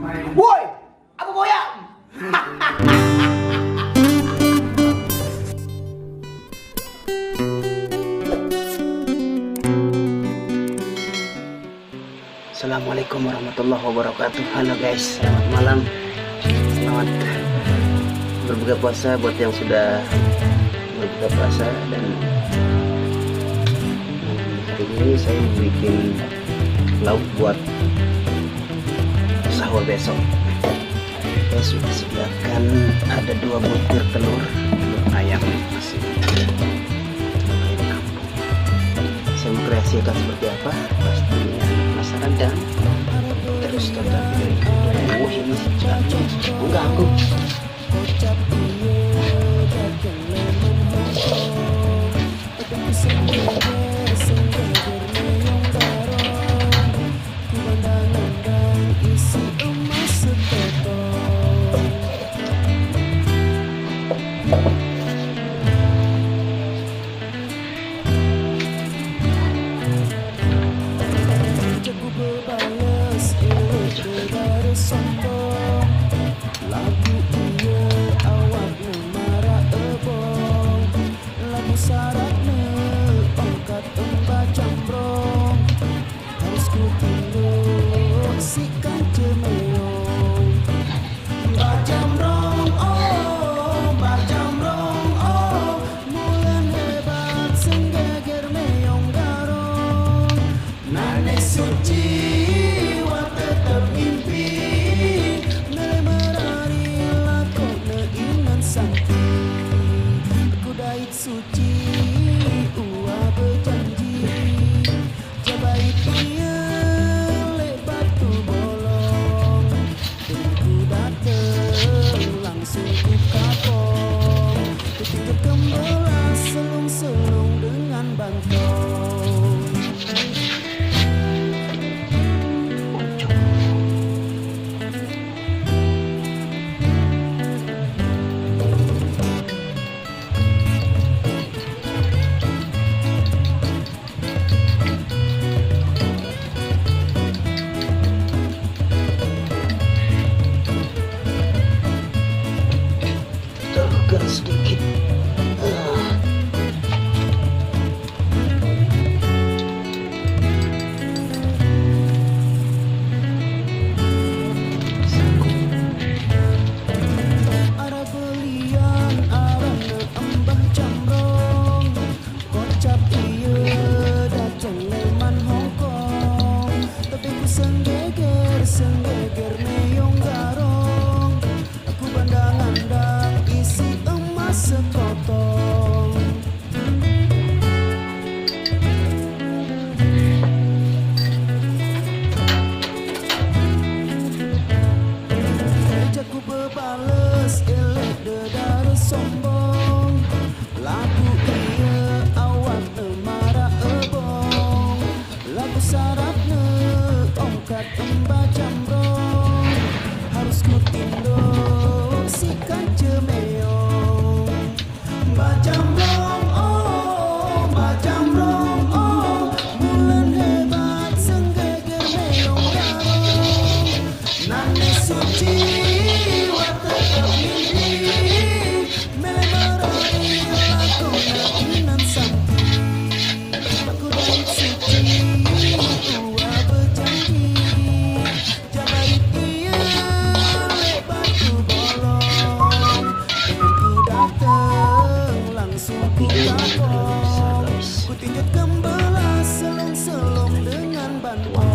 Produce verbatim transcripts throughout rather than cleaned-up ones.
Woi, apa goyang? Assalamualaikum warahmatullahi wabarakatuh. Halo guys, selamat malam. Selamat berbuka puasa buat yang sudah berbuka puasa, dan hari ini saya bikin lauk buat sahur besok. Saya sudah sediakan ada dua butir telur, telur ayam masih, telur ayam kampung. Saya mau kreasikan seperti apa, pastinya penasaran dan terus tonton video ini. Wah, ini mengganggu. Jaku bebales elok daripada sombong. Lagu iya awak ngemara ebong. Lagu syaratnya ongkat embah jamrong. Harus ku tunduk si kanca meong. Bajamrong oh, bajamrong oh, mulan hebat senggeger meong garong. Nane suci wa tetep ngimpi, mele merari lakokne ingan santi. Ku dait suci uwa bejanji. Jabait iya lek batu bolong. Ku dateng langsung ku kapong. Ku tinjau kembelas selung-selung dengan bantong. Tekan sedikit. Ah. Ara belian arane embah jamrong. Kocap iya dateng leman Hongkong. Tapi ku senggeger, senggeger meyong garong. Aku bandang-andang isi emas sekotong. Jaku bebales elek dedare sombong. Lagu iya awak ne mara ebong. Lagu sarapne ongkat embah jamrong. Harus ku tinduk si kanca meong. Bajamrong oh, bajamrong oh, mulan hebat senggeger meyong garong. Nane suci wa tetep mimpi, mele merari lakona inan santi. Aku dait suci uwa bejanji. Jabait iya lek batu bolong. Ku dateng langsung ku kapong. Ku tinjau kembelas selong-selong dengan bantong.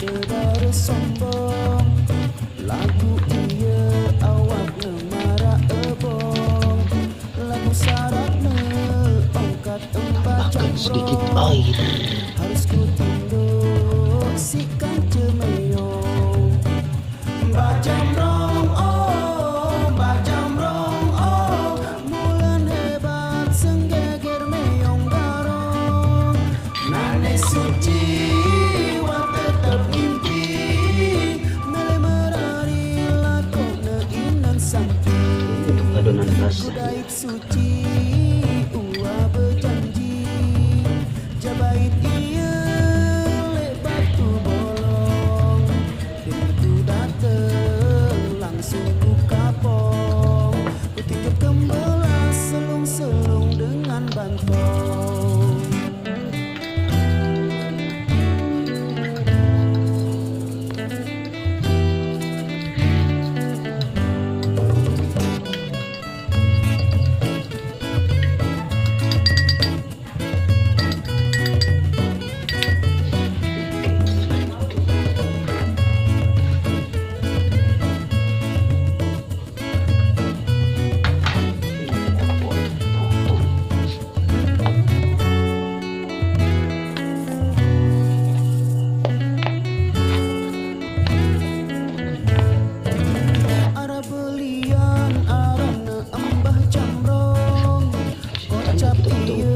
Dara sombong, lagu iya awak ne mara ebong. Lagu syarat ne ongkat embajang sedikit air. Harus ku tinduk si kanca meyong. Bajamrong oh, bajamrong oh, mulan hebat senggeger meyong garong. Nane suci wa tetep ngimpi, mele merari lakone inan sampi. Adonan basah. Suci ua bejanji, jabait iya lek batu bolong. Kini ku dateng langsung ku kapong, ku tinjau kembelas selung-selung dengan bantong. Ara belian arane embah jamrong. Kocap iya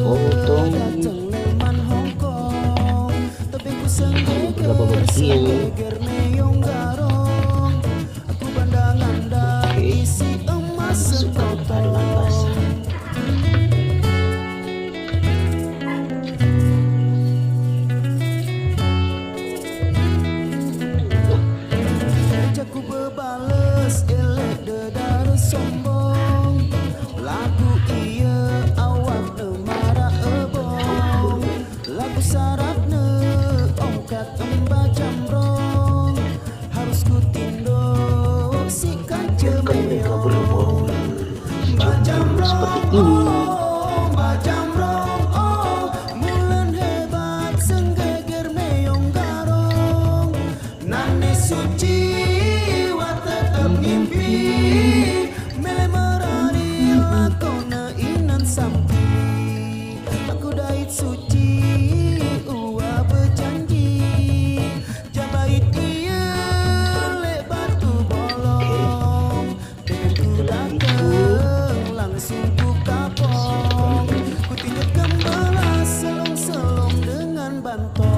dateng leman Hongkong. Tebing ku senggeger, senggeger meyong garong. Aku bandang-andang isi emas sekotong. Jaku bebales elek dedara sombong. Lagu iya awak ne mara ebong. Lagu syarat ne ongkat embajamrong. Harus ku tinduk si kanca meyong. Bajamrong oh, bajamrong oh, mulan hebat senggeger meyong garong. Nane suci wa tetep ngimpi, mele merari lakone inan sampi. Aku dait suci ua bejanji, jabait iya lek batu bolong. Ku dateng langsung ku kapong, ku tinjau kembelas selong-selong dengan bantong.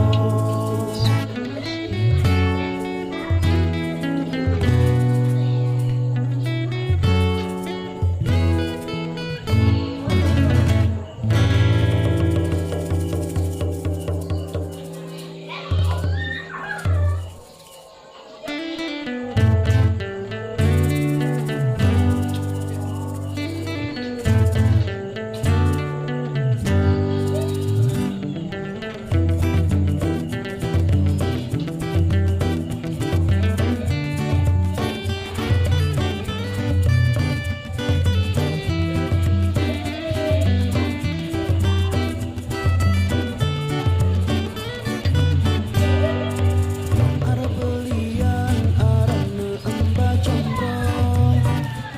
Ara belian arane embajamrong.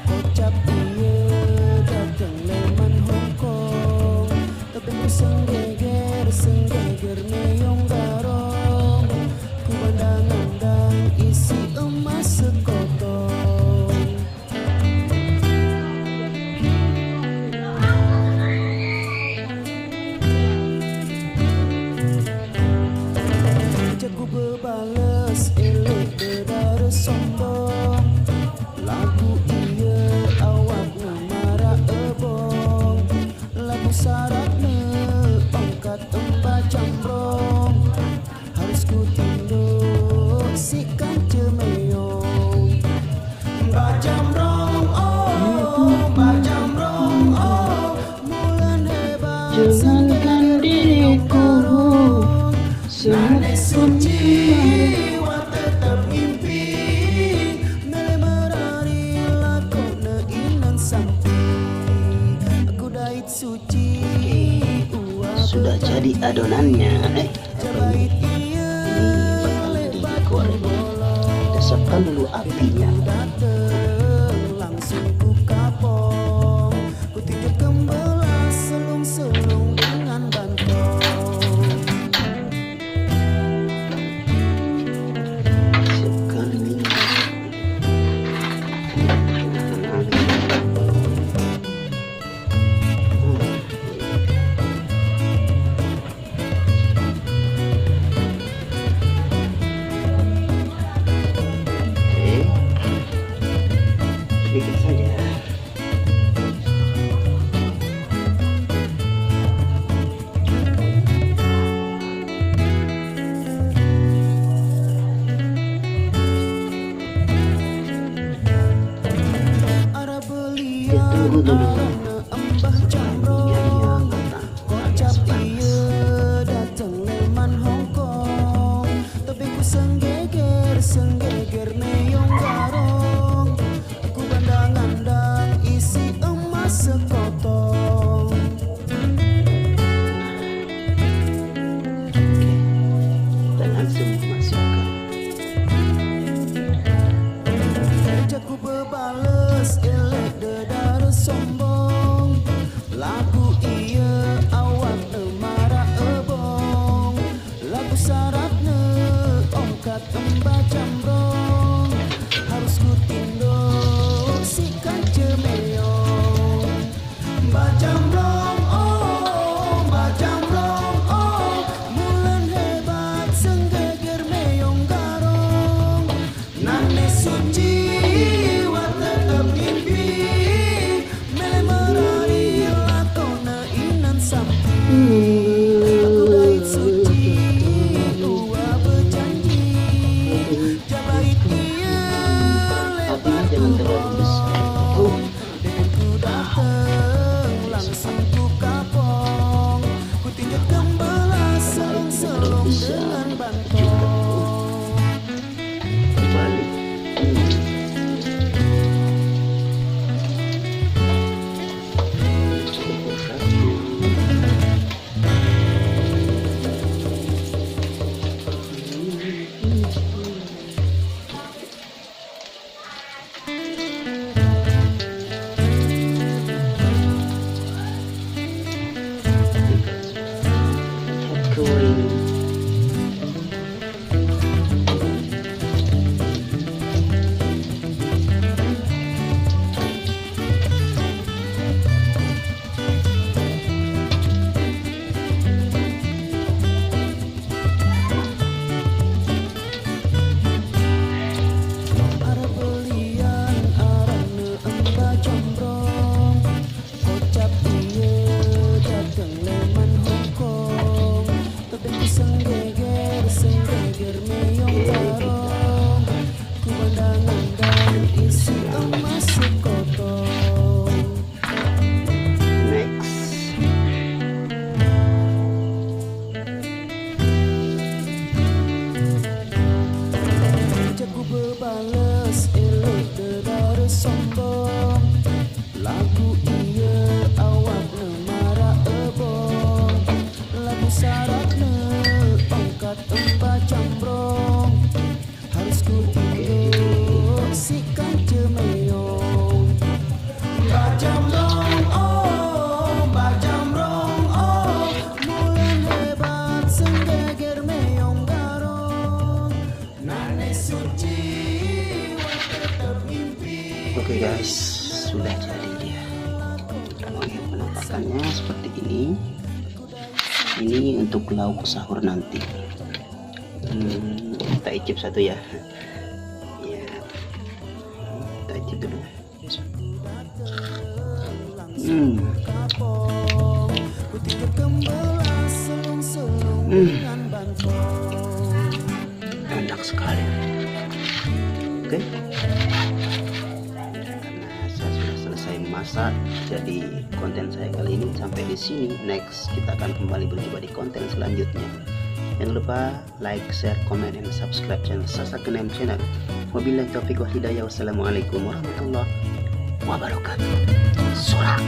Kocap iya dateng leman Hongkong. Tebing ku senggeger, senggeger meyong garong. Ku bandang-andang isi emas sekotong. Jaku bebales elek dedara sombong. Lagu iya awak ne mara ebong. Lagu syarat ne ongkat embajamrong. Harus ku tinduk si kanca meyong. Bajamrong oh, bajamrong oh, mulan hebat senggeger meyong garong. Nane suci wa tetep ngimpi, mele merari lakone inan sampi. Aku dait suci ua bejanji. Sudah jadi adonannya, eh. Jabait iya lek batu Dulu apinya. Dateng langsung ku kapong, ku tinjau kembelah selung-selung dengan bantong. Siapkan minyak. Oke, sedikit saja. Kita tunggu dulu. Minyak matang. Kocap iye dateng leman Hongkong, tapi ku senggeger, senggeger meyong garong, ku bandang-andang isi emas sekotong. Oke, kita langsung masukkan. Jaku bebales elek dedare sombong, lagu iye awakne marak ebong, lagu syaratne ongkat Mbah Jamrong, harus ku tinduk si kance meyong. Mbah Jamrong, oh, Mbah Jamrong, oh, mulen hebat senggeger meyong garong. Nane suci, wat tetep ngimpi, mele merari lakone inan sampi. Aku dait suci, uwa bejanji, jabait iye lebar ku bolong. Dek ku dateng langsung ku kapong, ku tinjau kembelah selung-selung dengan bantong. Balik. Arep belian arane Mbah Jamrong, kocap iye dateng leman Hongkong, tebing senggeger, senggeger meyong garong, ku bandang-andang isi emas sekotong. Next. Jaku bebales elek dedare sombong, lagu iye awakne marak ebong, lagu syaratne ongkat Mbah Jamrong. Harus ku tinduk si kance meyong. Mbah Jamrong, oh, Mbah Jamrong, oh, mulen hebat senggeger meyong garong. Nane suci, wat tetep ngimpi. Oke guys, sudah jadi dia. Kalau ingin penampakannya seperti ini. Ini untuk lauk sahur nanti. Hmm, kita icip satu ya. Ya. Kita icip dulu. Hmm. Hmm. Enak sekali. Oke. Karena saya sudah selesai masak, jadi konten saya kali ini sampai di sini. Next, kita akan kembali berjumpa di konten selanjutnya. Jangan lupa like, share, comment, and subscribe channel Sasak Kenem Channel. Wabillahi taufiq wal hidayah. Wassalamualaikum warahmatullahi wabarakatuh. Surak.